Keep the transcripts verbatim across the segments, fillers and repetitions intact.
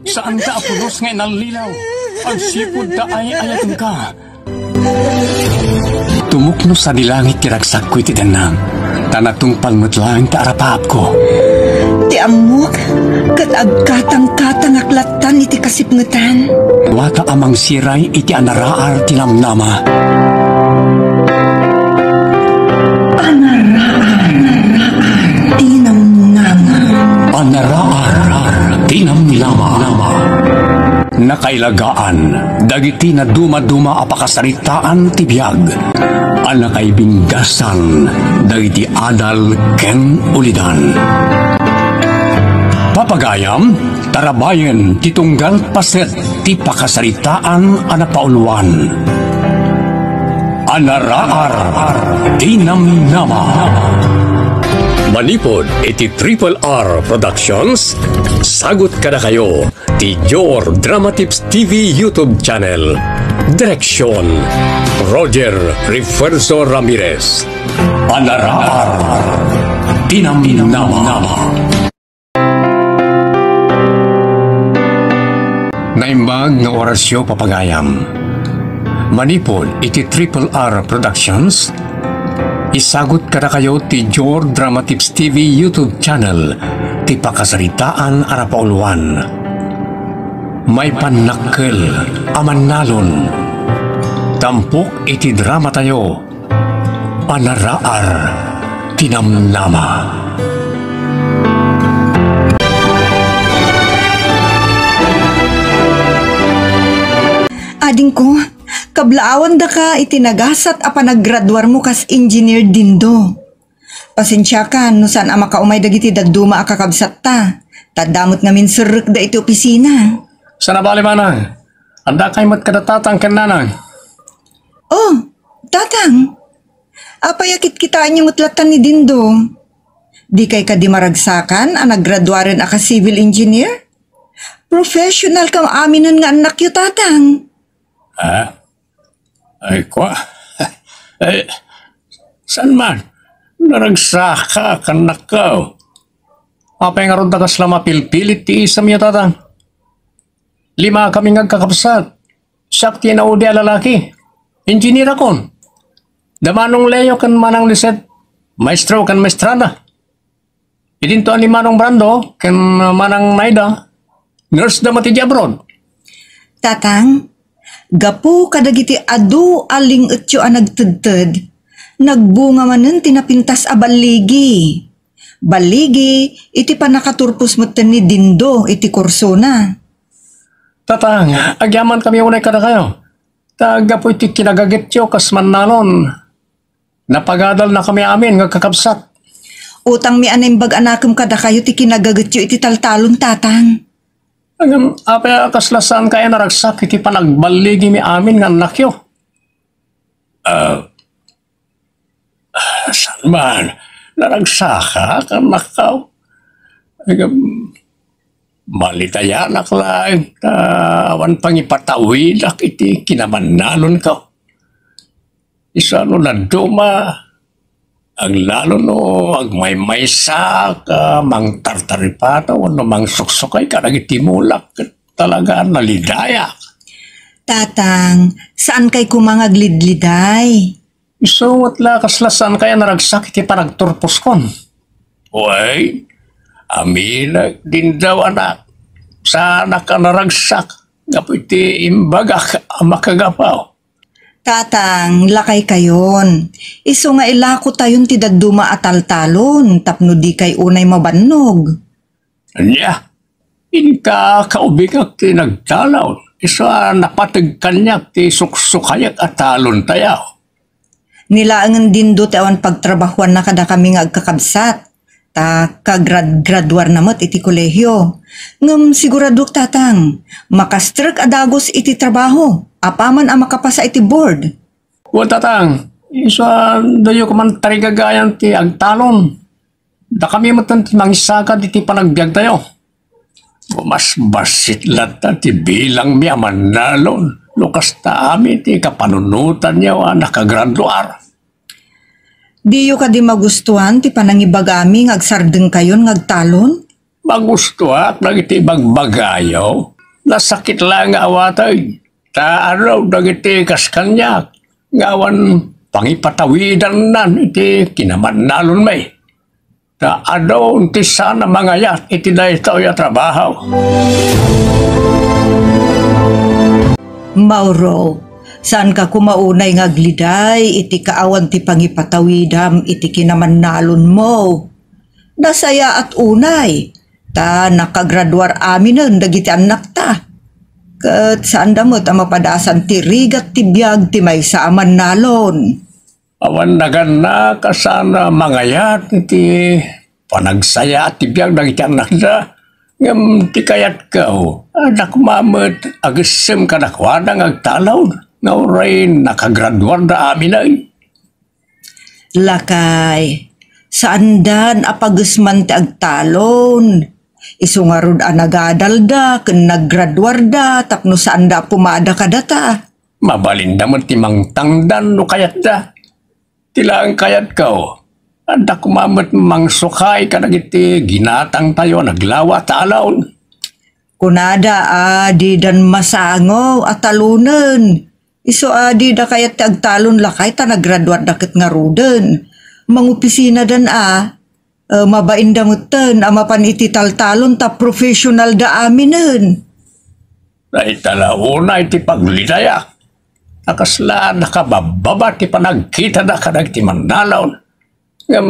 Saanta a pulos nga inallilaw. Agsipud ta ay-ayatenka. Tumukno sadi langit ti ragsakko iti dennang, ta natungpal met laeng ti arapaapko. Ti ammok, ket agkatangkatangak lattan iti kasipngetan. Wata a mangsiray iti anaraar ti namnama. Anaraar ti namnama. Anaraar ti namnama. Nakailagaan dagiti nadumaduma a pakasaritaan ti biag a nakaibinggasan dagiti adal ken ulidan. Papagayam, tarabayen ti tunggal paset ti pakasaritaan a napauluan. Anaraar ti namnama. Manipud iti Triple R Productions, sagut kadakayo ti Jor Dramatips T V YouTube channel. Direksyon, Roger Refuerzo Ramirez. Anaraar ti namnama. Naimbag nga orasyo, papagayam. Manipud iti Triple R Productions, isagut kadakayo ti Jor Dramatips T V YouTube channel ti pakasaritaan a napauluan. Maipanakkel a mannalon. Tampok iti dramatayo, Anaraar ti namnama. Adingko, kablaawandaka iti nagasat a panaggraduarmo kas Engineer Dindo. Pasensiakan no saan a makaumay dagiti dadduma a kakabsatta, ta adda met ngamin serrekda iti opisina. Saan a bale, manang. Addakay met kada tatang ken nanang. Oh, tatang. Apay a kitkitaenyo met latta ni Dindo? Dikay kadi maragsakan a naggraduaren a ka civil engineer? Professional kam aminen nga annakyo, tatang. Ah? Ay, kwa? Eh, saan man? Naragsaka, kannakko. Apay ngarud a kasla mapilpilit ti isemyo, tatang? Lima kami nga agkakabsat. Siak ti inaudi a lalaki. Engineer akon. Da Manong Leo ken Manang Lisette, maestro ken maestrada. Idinto a ni Manong Brando ken Manang Naida, nurse da met idiay abroad. Tatang, gapu kadagiti adu a ling-etyo a nagtedted, nagbunga manen ti napintas a balligi. Balligi iti pannakaturpos metten ni Dindo iti kursona. Tatang, agyaman kami unay kadakayo. Ta gapu iti kinagagetyo kas mannalon, napagadalnakami amin nga agkakabsat. Utangmi a naimbag a nakem kadakayo ti kinagagetyo iti taltalon, tatang. Ngem apay a kasla saankayo a naragsak iti panagballigimi amin nga annakyo? Ah, saan man, naragsaka, kannakko. Ngem, malidayanak laeng ta awan pangipatawidak iti kinamannalonko. Isu a no nadduma, aglalo no agmaymaysak, a mangtartaripata wenno mangsuksukay kadagiti mulak, ket talaga a nalidayak. Tatang, saankay koma nga aglidliday. Isu met la kasla saankay a naragsak iti panagturposkon. Wen, aminak Dindo, anak. Saanak a naragsak gapu iti imbagak a makagapu. Tatang, lakaykayon. Isu nga ilakotayon ti dadduma a taltalon tapno dikay unay mabannog. Ania? Inka kaubingak ti nagtalon. Isu a napateg kaniak ti suksukayak a talontayo. Ni laengen Dindo ti awan pagtrabahuanna kadakami nga agkakabsat, ta kagrad-graduarna met iti kolehio. Ngem siguradok, tatang, makastrek a dagus iti trabaho apaman a makapasa iti board. Wen, tatang, isu a diyo koma tarigagayan ti agtalon. Dakami met ti mangisagad iti panagbiagtayo. Mas bassit latta ti bilangmi a mannalon no kasta amin ti kapanunotanyo a nakagraduar. Diyo kadi magustuan ti panangibagami nga agsardengkayon nga agtalon? Magustuak dagiti ibagbagayo. Nasakit la nga awateg, ta adu dagiti kas kaniak nga awan pangipatawidannan iti kinamannalonmi. Ta adu ti saan a mangayat iti daytoy a trabaho. Mauro, saanka koma unay nga agliday iti kaawan ti pangipatawidam iti kinamannalonmo. Nasayaat unay, ta nakagraduar aminen dagiti annakta. Ket saanda met a mapadasan ti rigat ti biag ti maysa a mannalon. Awan nagannak a saan a mangayat iti panagsayaat ti biag dagiti annakda. Ngem ti kayatko, adda koma met agessem kadakuada nga agtalon nga uray nakagraduarda aminen. Lakay, saandan a pagesman ti agtalon. Isu ngarud a nagadalda ken naggraduarda tapno saanda a pumada kadata. Mabalinda met ti mangtangdan no kayatda. Ti laeng kayatko, adda koma met mangsukay kadagiti ginatangtayo a naglawa a talon. Kunada a didan masango a talonen. Isu a dida kayat ti agtalon lakay ta nagraduarda ket ngaruden. Mangopisinadan a, eh, mabainda metten a mapan iti taltalon ta professionalda aminen. Dayta la unay ti paglidayak. A kasla nakababbaba ti panagkitada kadagiti mannalon. Ngem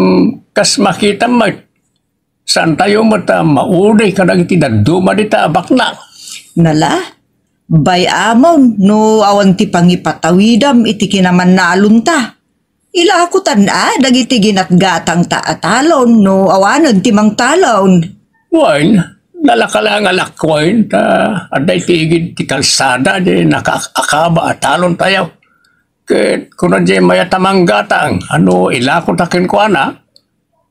kas makitam met, saantayo met a maudi kadagiti dadduma dita a baknang. Nala, bay-amon no awan ti pangipatawidam iti kinamannalonta. Ilakotan a dagiti ginatgatangta a talon no awanen ti mangtalon. Wen, nalaka la nga lakuayen ta adda iti igid ti kalsada di nakaakaba a talontayo. Ket kuna diay mayat a manggatang a no ilakota kenkuana,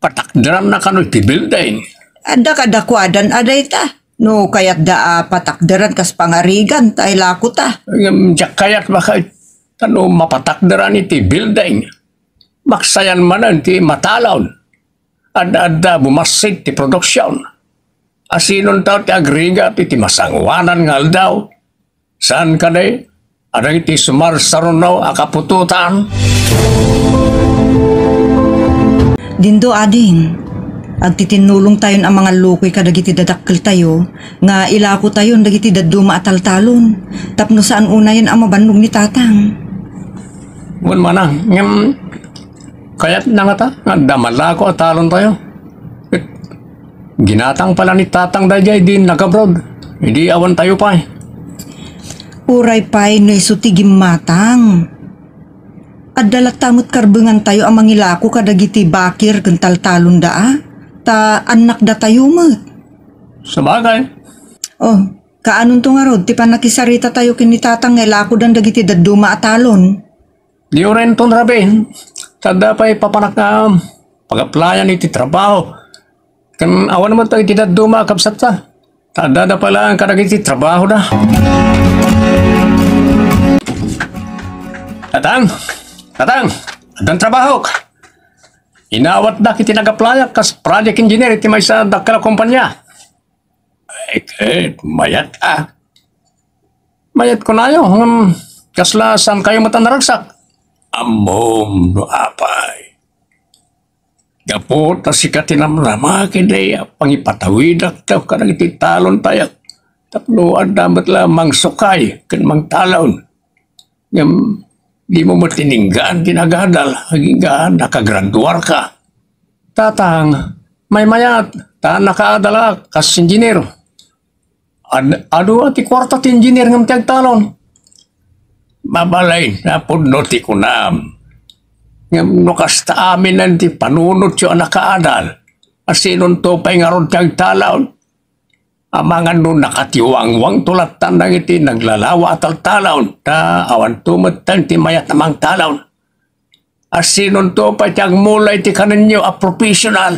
patakderanna kano iti building. Adda kadakuadan a dayta. No kayatda a patakderan kas pangarigan, ta ilakota. Ngem diak kayat baket ta no mapatakderan iti building, maksayan manen ti matalon. Adda-adda bumassit ti produksion. Asinonto ti agrigat iti masangoanan nga aldaw? Saan kadi a dagiti sumarsaruno a kaputotan? Dindo, ading, agtitinnulongtayon a mangallukoy kadagiti dadakkeltayo nga ilakotayon dagiti dadduma a taltalon tapno saan unayen a mabannog ni Tatang. Wen manang, ngem kayatna ngata nga adda malako a talontayo. Ket ginatang pay la ni Tatang daydiay idi nag-abroad. Idi awantayo pay. Uray pay no isu ti gimmatang. Adda latta met karbengantayo a mangilako kadagiti bakir ken taltalonda a, ta annakdatayo met. Sabagay. Oh, kaanonto ngarud ti pannakisarita tayo ken ni Tatang nga ilakodan dagiti dadduma a talon? Di uray inton rabii, ta adda pay papanak nga pag-applyan iti trabaho. Ken awan met dagiti dadduma a kabsatta, ta addada pay laeng kadagiti trabahoda. Tatang! Tatang! Addan trabahok! Inawatdak iti nag-applyak kas project engineer iti maysa a dakkel a kompania. Ay, ket mayat a. Mayat kunayo, ngem kasla saan kayo met a naragsak? Ammom no apay. Gapu ta sika ti namnama ken dayta a pangipatawidak kadagiti talontayo. Tapno adda met la mangsukay ken mangtalon. Ngem dimo met tininggaan ti nagadal, agingga nakagraduarka. Tatang, maymayat, ta nakaadalak kas engineer. Ad-, adu a ti kuarta ti engineer ngem ti agtalon. Mabalin a pudno ti kunam. Ngem no kasta aminen ti panunotyo a nakaadal, asinonto pay ngarud ti agtalon? Amangan no nakatiwangwangto lattan dagiti naglalawa a taltalon, ta awanto metten ti mayat a mangtalon. Asinonto pay ti agmula iti kanenyo a professional?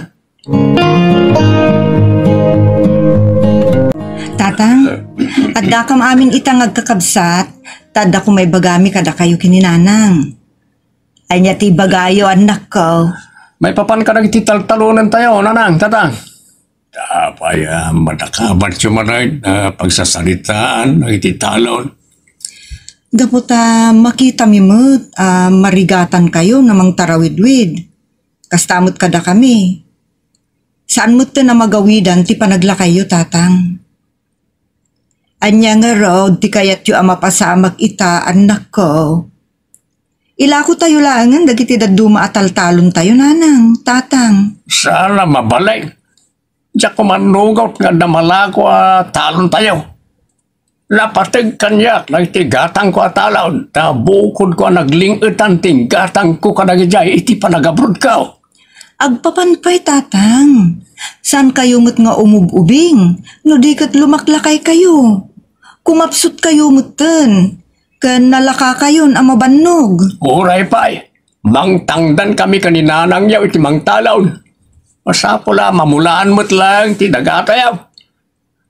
Tatang, addakam amin ita nga agkakabsat, ta adda koma ibagami kadakayo ken ni Nanang. Ania ti ibagayo, annakko? Maipapan kadagiti taltalonentayo, Nanang, Tatang. Apay a madakabatyo manen a pagsasaritaan dagiti talon? Gapu ta makitami met a marigatankayo a mangtarawidwid. Kasta met kadakami. Saan metten a magawidan ti panaglakayyo, Tatang. Ania ngarud ti kayatyo a mapasamak ita, annakko? Ilakotayo laengen dagiti dadduma a taltalontayo, Nanang, Tatang. Saan a mabalin. Diak mannunot nga adda malako a talontayo. Napateg kaniak dagiti gatangko a talon, ta bukodko a nagling-etan ti gatangko kadagijay iti panagabrodko. Agpapan pay, Tatang. Saankayo met nga umub-ubing no di ket lumaklakaykayo. Kumapsutkayo metten, ken nalakakayon a mabannog. Uray pay, mangtangdankami ken ni Nanangyo iti mangtalon. Masapul a mamulaan met laeng ti dagatayo.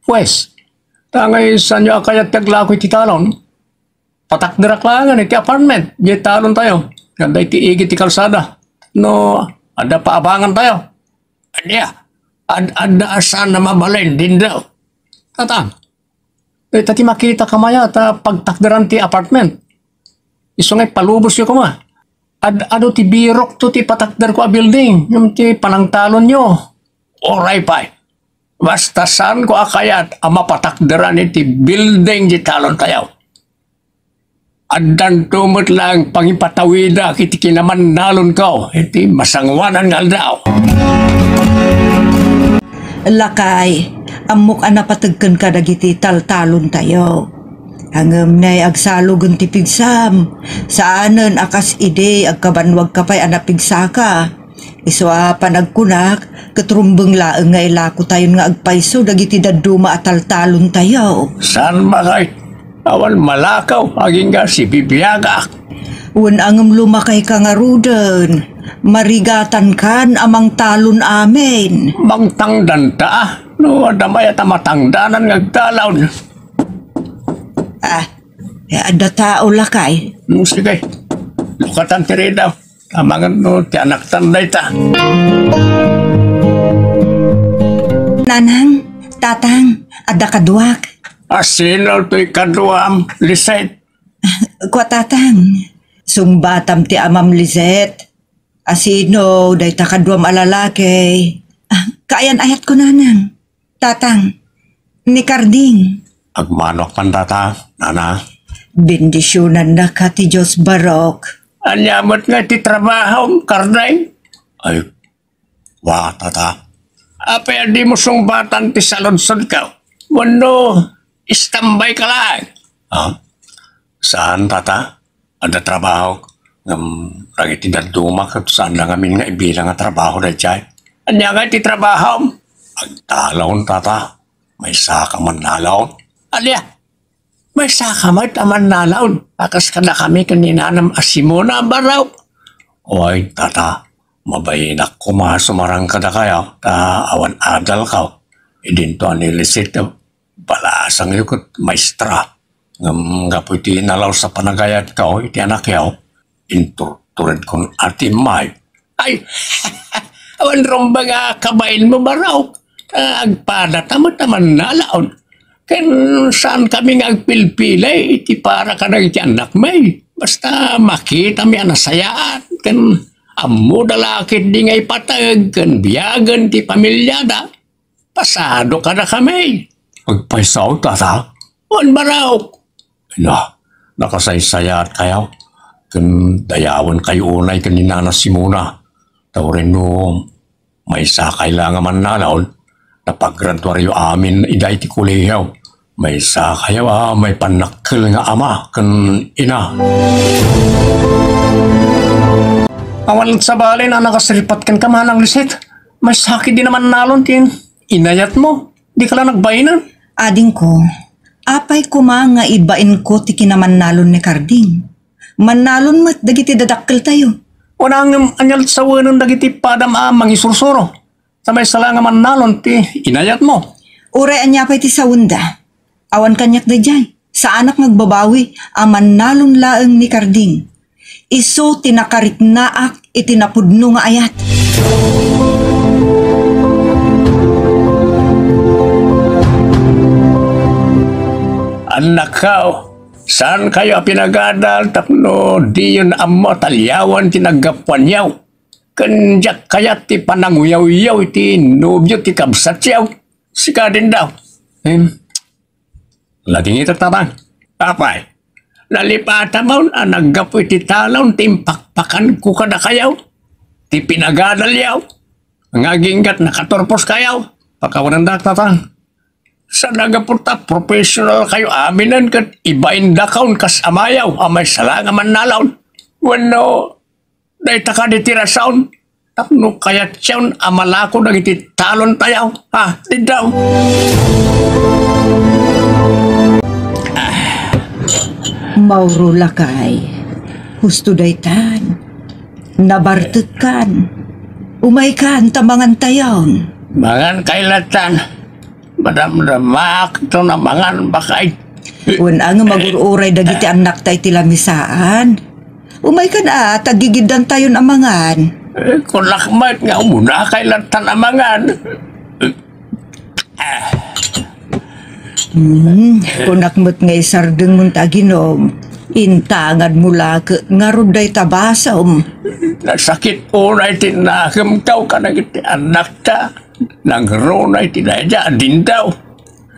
Pues, ta ngay saanyo a kayat ti aglako iti talon? Patakderak laengen iti apartment, diay talontayo. Ken daytoy igid ti kalsada. No, adda paabangantayo. Ania? Ad-, adda a saan a mabalin, Dindo? Tatang, dayta ti makitak a mayat a pagtakderan ti apartment. Isu nga ipalubosyo koma. Ad-adu ti birokto ti patakderko a building, ngem ti panangtalonyo. Uray pay. Basta saanko a kayat a mapatakderan iti building ti talontayo. Addanto met laeng pangipatawidak iti kinamannalonko iti masangoanan nga aldaw. Lakay, ammok a napateg kenka dagiti taltalontayo. Ngem nay agsalogen ti pigsam, saanen a kas idi agkabannuagka pay a napigsaka. Isu a panagkunak, ket rumbeng laeng nga ilakotayon nga agpayso dagiti dadduma a taltalontayo. Saan, bakay? Awan malakaw, agingga sibibiagak. Wen a ngem lumakayka ngaruden, marigatankan a mangtalon amin. Mangtangdanta, no adda mayat a matangdanan nga agtalon. Ah, eh, adda tao, lakay. Hmm, sige. Lukatan ti ridaw. Amangan no ti anaktan dayta. Nanang, Tatang, adda kaduak. A, sino toy kaduam, Lisette? Kua, Tatang. Sungbatam ti amam, Lisette. A, sino dayta kaduam a lalaki? Ah, kaayan-ayatko, Nanang. Tatang, ni Carding. Agmanoak man data, nana. Bendisionannaka ti Dios, Barok. Ania met nga ti trabahom, Carding? Ay, wa, tata. Apay a dimo sungbatan ti saludsodko? Wenno, istambayka laeng? Ha? Saan, tata? Adda trabaho, ngem dagiti dadduma ket saan la ngamin nga ibilang a trabaho daydiay. Ania nga iti trabahom? Agtalon, tata. Maysaka mannalon. Ania? Maysaka met a mannalon? A kas kadakami ken ni nanam a Simona, Barok? Oy, tata, mabayinak koma a sumarang kadakayo, ta awan adalko. Idinto a ni Lisette, balasangyo ket maestra. Ngem gapu iti nalaus a panagayatko iti anakyo, inturturedkon a timmay. Ay, awan rumbeng a kabainmo, Barok. Ta agpadata met a mannalaon. Ken saankami nga agpilpilay iti para kadagiti annakmi. Basta makitami a nasayaat, ken ammoda la ketdi nga ipateg ken biagen ti pamiliada. Pasado kadakami. Agpayso, tata? Wen, Barok. Ania, nakasaysayaatkayo? Ken dayawenkayo unay ken ni Nana Simona. Ta uray no maysakay la nga mannalaon, ta paggraduaryo amin ida iti kolehiyo. Maysakayo a maipannakkel nga ama ken ina. Awan sabali a nakasirpat kenka, Manang Lisette. Maysakit di naman nalon ti inayat mo. Di ka la nagbainen. Adingko, apay koma nga ibainko ti kinamannalon ni Carding? Mannalon met dagiti dadakkeltayo. Wen a ngem ania la ti sawenen dagiti padam a mangisursuro? Ta maysa la nga mannalon ti inayat mo. Uray ania pay ti sawenda? Awan kaniak daydiay. Saanak nga agbabawi a mannalon laeng ni Carding. Isu ti nakariknaak iti napudno nga ayat. Annakko, saankayo a pinagadal tapno diyon ammo a taliawan ti naggapuanyo. Ken diak kayat ti pananguyawyaw iti nobio ti kabsatyo. Sika din daw. Em, nadingitak, Tatang. Apay, nalipatamon a naggapu iti talon ti impakpakanko kadakayo, ti pinagadalyo, nga aginggat nakaturposkayo. Pakawanendak, Tatang. Sa naggapu ta professional kayo aminen ket ibaindakon kas amayo a maisala nga mannalon. Wenno, dayta kadi ti rason tapno kayatyon a malako dagiti talontayo? Ha, diddaw? Mauro, lakay. Husto daytan. Nabartekkan. Umaykan ta mangantayon. Mangan kay lattan. Madamdamaak to namangan, bakay. Wen a nga magur-uray dagiti annakta iti lamisaan. Umaykan a, ta gigiddantayon a mangan. Eh, kunak met nga umuna kay lattan a mangan. Hmm, kunak met nga isardengmo ta aginom. Intangadmo la ket ngarud dayta basom. Nasakit unay ti nakemko kadagiti annakta. Nangruna iti dayta a dindaw.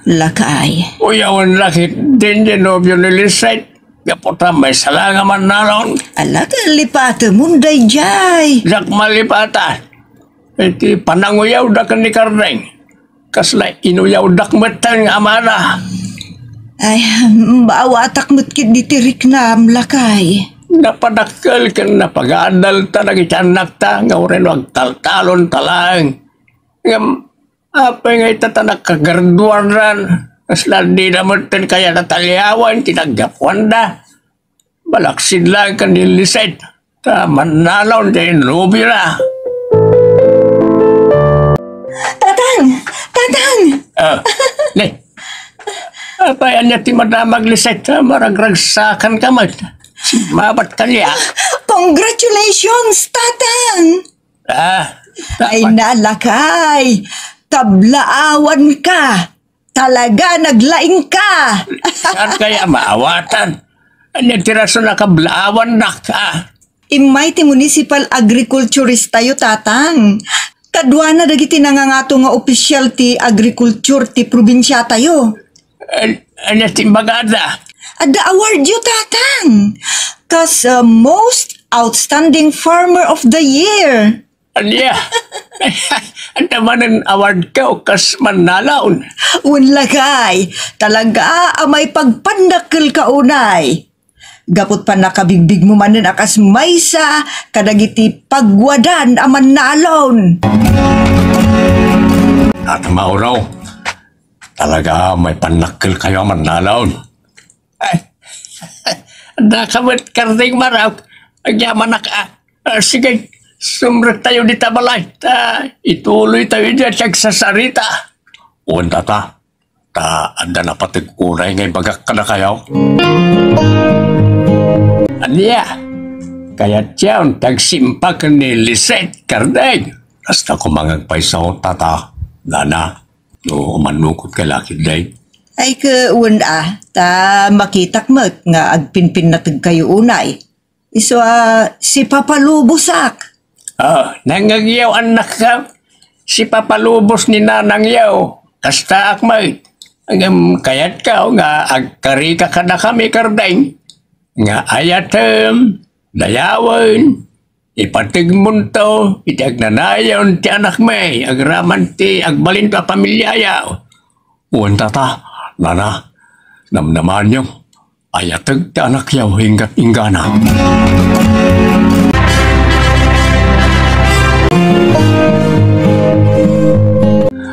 Lakay. Uyawen la ketdin ti nobio ni Lisette. Gapu ta maisala nga mannalon. Ala, ta lipatemon daydiay. Diak malipatan. Iti pananguyawda ken ni Kardeng, kasla inuyawdak metten nga amana. Ay, maawatak met ketdi ti riknam, lakay. Napadakkel ken napagadalta dagiti annakta nga uray no agtaltalonta laeng. Ngem apay nga ita ta nakagraduaran, kasla dida metten kayat a taliawan ti naggapuanda. Balaksid laeng ken ni Lisette ta mannalon ti nobiona. Tatang! Tatang! Ah, ne. Apay, ania ti madamag, Lisette? Maragragsakanka met. Simmabat kaniak. Congratulations, Tatang! Ah, ay, dapat nalakay! Kablaawanka! Talaga, naglaingka! Saan kaya maawatan? Ania ti rason a kablaawannak, ah? Immay ti municipal agriculturist tayo, Tatang. Kaduana dagiti nangangato nga opisyal ti agriculture ti probinsia tayo. An-, ania ti imbagada? Adda award yo, Tatang. Kas, uh, most outstanding farmer of the year. Ania? Ania manen award ka o kas mannalaon? Wen lakay, talaga a maipagpannakkelka unay. Gaput pannakabigbigmo manen a kas maysa kadagiti pagwadan a mannalaon. At mauraw, talaga a maipannakkelkayo a mannalaon. Ay, dakamet karding maraw, agyamanak a. Ah, sige, sumrektayo dita balay. Ta, ituloytayo dita ti agsasarita. Wen, Tata, ta adda napateg unay nga ibagak kadakayo. Ania? Kayatyon ti agsimpa ken ni Lisette, karding. Kasta koma nga agpayso, Tata, Nana. No, mannukot ka lakid, day? Ay, ke, wen a, ta makitak met nga agpinpinnategkayo unay. Isu a, sipapalubosak. Ah, nangngegyo, annakko. Sipapalubos ni nanangyo. Kastaak met. Ngem kayatko nga agkarika kadakami, karding, nga ayatem, dayawen, ipategmonto iti agnanayon ti anakmi agraman ti agbalinto a pamiliayo. Wen, Tata, Nana, namnamaanyo, ayateg ti anakyo inggat inggana.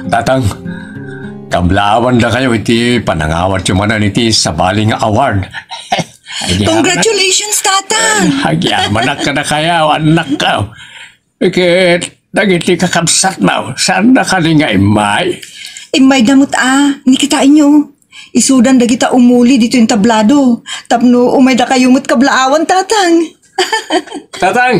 Tatang, kablaawandakayo iti panangawatyo manen iti sabali nga award. Congratulations, Tatang! Agyamanak kadakayo, annakko. Ket dagiti kakabsatmo, saanda kadi nga immay? Immayda met a, ni kitaenyo. Isudan dagita umuli ditoy entablado. Tapno umaydakayo met kablaawan, Tatang. Tatang,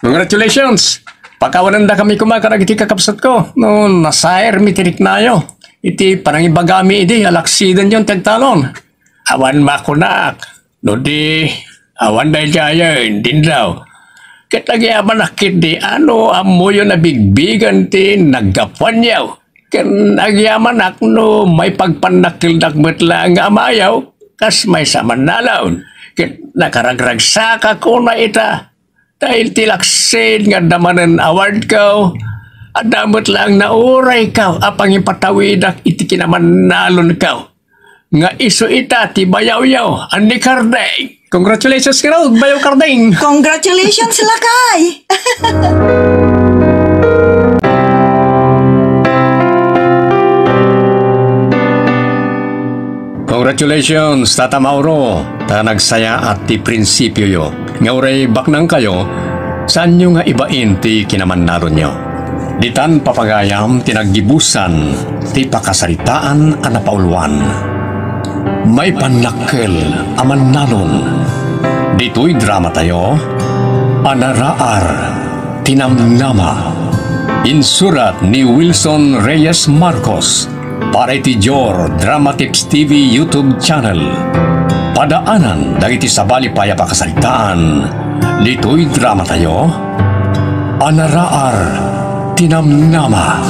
congratulations! Pakawanendakami koma kadagiti kakabsatko no nasairmi ti riknayo. iti panangibagami idi alaksidenyon ti agtalon. Awan makunak, no di, awan daydiayen, dindaw. Ket agyamanak ketdi a no ammoyon a bigbigen ti naggapuanyo. Ken agyamanak no maipagpannakkeldak met laeng nga amayo, kas maysa a mannalon. Ket nakaragragsakak unay ita. Ta iti laksid nga adda manen awardko, adda met laeng naurayko a pangipatawidak iti kinamannalonko. Nga isu ita ti bayawyo, Andy Carding. Congratulations kano, Bayaw Carding. Congratulations, lakay! Congratulations, Tata Mauro, ta nagsayaat ti prinsipioyo. Nga uray baknangkayo, saanyo nga ibain ti kinamannalonyo. Ditan papagayam ti naggibusan ti pakasaritaan a napauluan. Maipannakkel a mannalon. Ditoy dramatayo, Anaraar ti Namnama. Insurat ni Wilson Reyes Marcos. Para iti Dior Dramatics T V YouTube channel, padaanan dagiti sabali pay a pakasaritaan ditoy dramatayo, Anaraar ti Namnama.